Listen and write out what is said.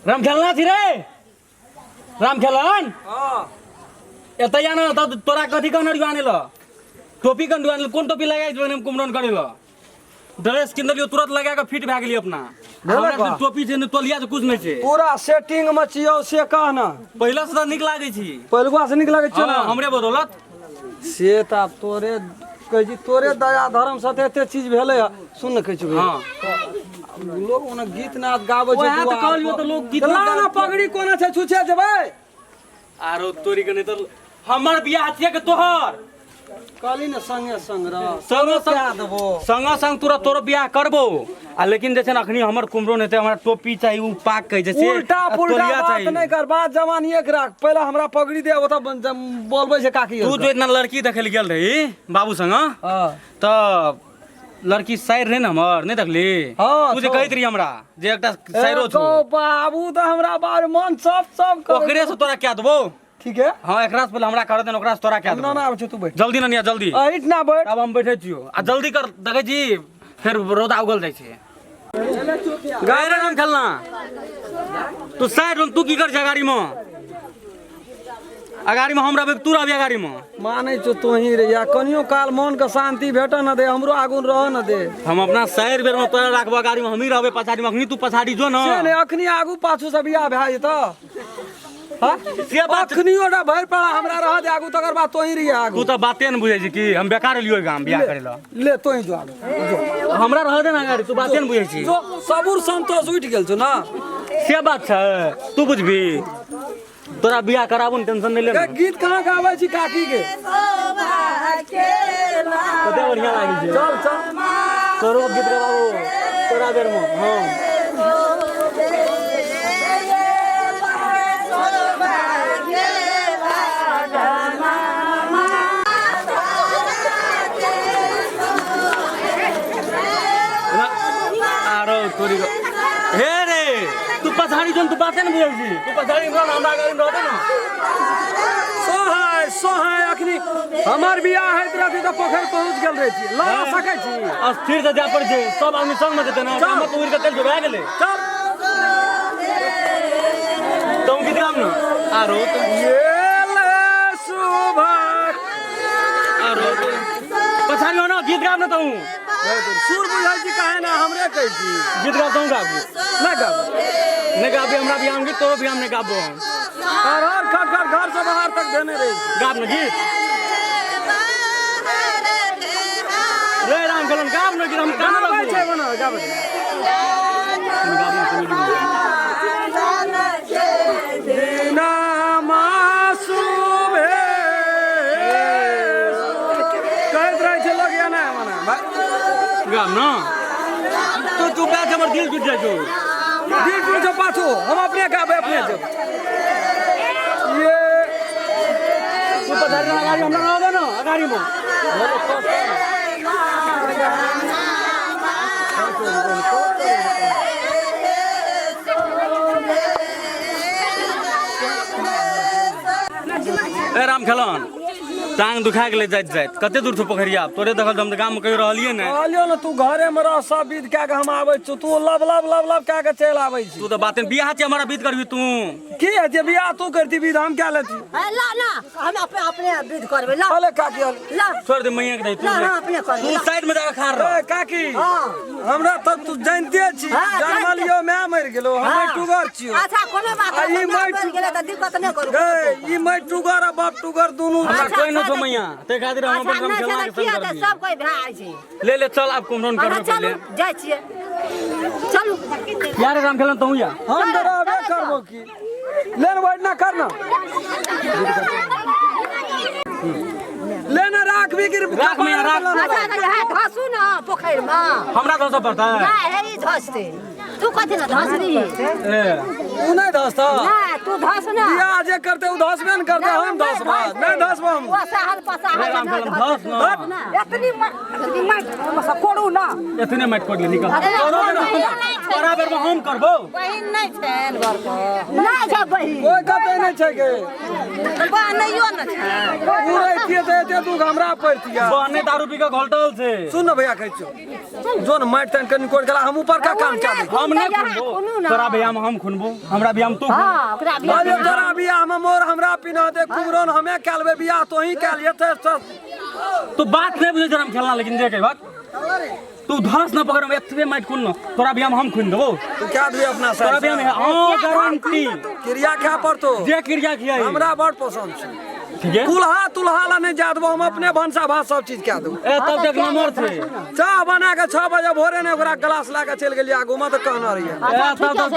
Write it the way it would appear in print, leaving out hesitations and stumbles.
राम खेलना छी रे राम खेलन। हाँ। एतऽ या ना तब तोरा कथी कहने रहियो आने ल? टोपी कन आने, कोन टोपी लगाइ छौ कुमरन करे ल? ड्रेस किन देलियो, तुरंत लगा के फिट भए गेली अपना। हमरा बा? टोपी छै ने, तोलिया से कुछ नहीं छै। पूरा सेटिंग में छियौ से कह ना। पहिले से तऽ नीक लागै छी। पहिलुआ से नीक लागै छियौ ना? हाँ, हमरे बदौलत। से तऽ आब तोरे कहै छी, तोरे दया धर्म से तऽ एते चीज भेलै हँ। सुन ने, कहै छी हाँ। लोग ओना गीत नाद गाबै छै। ओएह तऽ दुआर कहलियौ पर। तऽ लोग गीत तऽ नाद ला ना गाबै। पगड़ी कोना छै, छुछे जेबै। आरो तोरी के नहीं तऽ हमर बियाह छियै के तोहर? कहली ने संगे संग रह। संगे संग कए देबो। संगे संग तुरंत तोरो बियाह करबो आ, लेकिन जे छै ने अखनी हमर कुमरो हेतै, हमरा टोपी चाही, उ पाग कहै छै से, उल्टा आ पुल्टा तोलिया बात चाही। नहि कर, बात जवान एक राख। पहिले हमरा पगड़ी दे, ओतऽ बोलबै छै काकी। तू जो इतना लड़की देखै लए गेल रही बाबू संग हँ। तऽ लड़की साइर रहे ने हमर, नहि देखली? हँ, तू जे छौ। कहैत रही हमरा जे एकटा साइरो छौ। ए, बाबू तऽ हमरा बार मन सब सब करै। ओकरे से तोरा क्या देबो। ठीक है। हाँ, एकरा से पहिले हमरा कर देन, ओकरा से तोरा क्या ना देबो। ना आबै छै, तू बैठ। जल्दी ननिया, जल्दी। अहिठ ना बैठ। आब हम बैठे छियो आ जल्दी कर, देखै छी फेर रौदा उगल जाइ छै। गाय रे राम खेलना, तू साइड रूम, तू की कर छै अगाड़ी में? अगाड़ी में हम रहबै, तू रहबी अगाड़ी में। मानै छौ तोही रे या, कनियो काल मन के शांति भेट न दे, हमरो आगू रह न दे। हम अपना साइड बेर में तोरा राखबो अगाड़ी में, हमही रहबै पछाड़ी में। अखनी तू पछाड़ी जो न। से नहि, अखनी आगू पाछू से बियाह भए जेतौ? हाँ? से बात अखनी ओटा भरि पड़ा हमरा रह दे आगू, तकर बाद तोही रहिए आगू। तू तऽ बाते ने बुझै छी कि हम बेकार एलियो गाम बियाह करे ला। ले तोही जो आगू जो। हमरा रह दे ना अगाड़ी, तू बाते ने बुझै छी। जो, सबुर संतोष उठि गेल छौ ना। से बात छै, तू बुझबी, तोरा बियाह कराबू ने, टेंशन नहि ले। ए, गीत कहाँ गाबै छी काकी के? कते बढ़िया लागै छै। चल चल। तोरो गीत गबाबू तोरा बेर में। हाँ, आरो तोरी हे रे, तू पछाड़ी जोन, तू बाते ने बुझै छी। तू पछाड़ी रह ना, हमरा गाड़ी में रहते ना। सोहाय सोहाय, अखनी हमर बियाह होइत रहती तऽ पोखरि पहुँच गेल रही छी, लड़ा सकै छी। अस्थिर से जाय पड़ै छै, सब आदमी संग में जेतै ना। चल। मत उड़ि के चलि जो, भए गेलै। चल। तू गीत गाम ना आरो तो ये ले सुभा आरो पछाड़ी हो ना, गीत गाम ना तू। सुर बुझै छी काहे ना हमरे कहै छी? गीत गाब, तू गाबू। नहि गाबै। नहीं गाबी हमरा बियाह में गीत, तोरो बियाह में नहीं गाबो हम। हर हर खट खट घर से बाहर तक देने रही। गाब ना गीत रे राम कलम, गाब ना गीत, हम काना गाबै लगबो। छै बना गाबै। गाब ना, सुनि लियौ। दिनमा शुभे कहैत रहै छै लोग, या नहि मना गाब ना तू, चुप बैठ, हमर दिल टूट जाइ छौ। दिल टूट छौ पाछू, हम अपने गाबै अपने जब ये। तू पछाड़ी रह, अगाड़ी हमरा रह दे ना अगाड़ी में। ए राम खेलन, टांग दुखा गेलै जाइत जाइत। कते दूर छौ पोखरिया? तोरे देखल हम तऽ गाममे कहियो रहलियै ने। कहलियौ ने, तू घरे में रह, सब विध कए के हम आबै छी, तू लब लब लब लब कए के चलि आबै छी। तू तऽ बाते, बियाह छै हमारा, विध करबी तू। की हेतै बियाह? तू करती विध, हम क्या लेती? ए, ला ना, हम अपने अपने विध करबै, ला। अले काकी, अले। ला। छोड़ दे मैया के, दे तू। ना, हम अपने करबै, तू ला। साइड में जाके खाड़ रह। ए काकी। हाँ। हमरा तऽ तू जानिते छी। हाँ, जन्मलियो माय मरि गेलो, हम हाँ। टुगर छियो। अच्छा, कोनो बात आ ई नहि, माटि- मरि गेलै तऽ दिक्कत नहि करू। गै, ई माय टुगर आ बाप टुगर दुनू। हमरा अच्छा, कोई न छौ अच्छा, मैया, ताहि खातिर हम अच्छा अपन नहि छै खेलना तऽ के की संग हेतै, करबियै। सब कोइ भए छै। ले ले चल, आब कुमरन अच्छा करबै चलू। पहिले। जाइ छियै, चलू। यार राम खेलन, तहूँ या। हम तऽ रहबे करबो की, ले ने बैठ ना, कर ना, ले ना, राख भी गिर। राख मैया, राख। अच्छा तऽ इएह धसू ने पोखरिमे। हमरा धसऽ पड़तै? नहि हे, ई धसतै, तू कथी ने धसबी? ए उ नहि धसतौ? नहि, तू धस ना। बियाह जे करतै उ धसबे ने करतै, हम धसबै? नहि धसबै हम। ओ सहल पसाहल। रे राम खेलन, धस ना। एतनी एतनी माटि ओहिमे सँ कोड़ू ना। एतने माटि कोड़ ले, निकल। अरे, तोरो बेर नहि हम- छै। तोरा बेर में हम करबो। बहिन नहि छनि घरपर? नहि छै। जा बहिन। कोई कतै नहि छै गे। बहनैयो ने छै। उ रहितियै तऽ एते दुख हमरा पड़तियै। बहने दारू पी के घोलटल छै। सुन ने भैया, कहै छियौ जो ने माटि ताटि कनि कोड़ि गेला, हम ऊपरका काम कए देबै। हम नहि खुनू खुनबो ना। तोरा बियाह में, हम खुनबो, हमरा बियाह में तू खुन। हाँ, ओकरा बियाह। अरे तोरा बियाह में मोर हमरा पिना दे, कुमरन हमे कए लेबै, बियाह तोही कए लिअ तऽ। तू बात नहि बुझै छै हम खेलना, लेकिन जे कहबक तू धस न पकड़, एतबे माटि खुन न, तोरा बियाह में हम खुन देबो। तू कए देबी अपना तोरा साइड बियाह में से? हाँ, गारंटी। क्रिया खाय पड़तो। जे क्रिया खियाई। हमरा बड़ पसंद छै। ठीक है। कुल्हा तुल्हा ला नहि जा देबो, हम अपने भनसा भात सब चीज कए देबो। ए तब तक नंबर छै। चाह बना के 6 बजे भोरे ने ओकरा ग्लास लए के चलि गेलियै आगू मे, तऽ कहने रहियै। ए तब तक।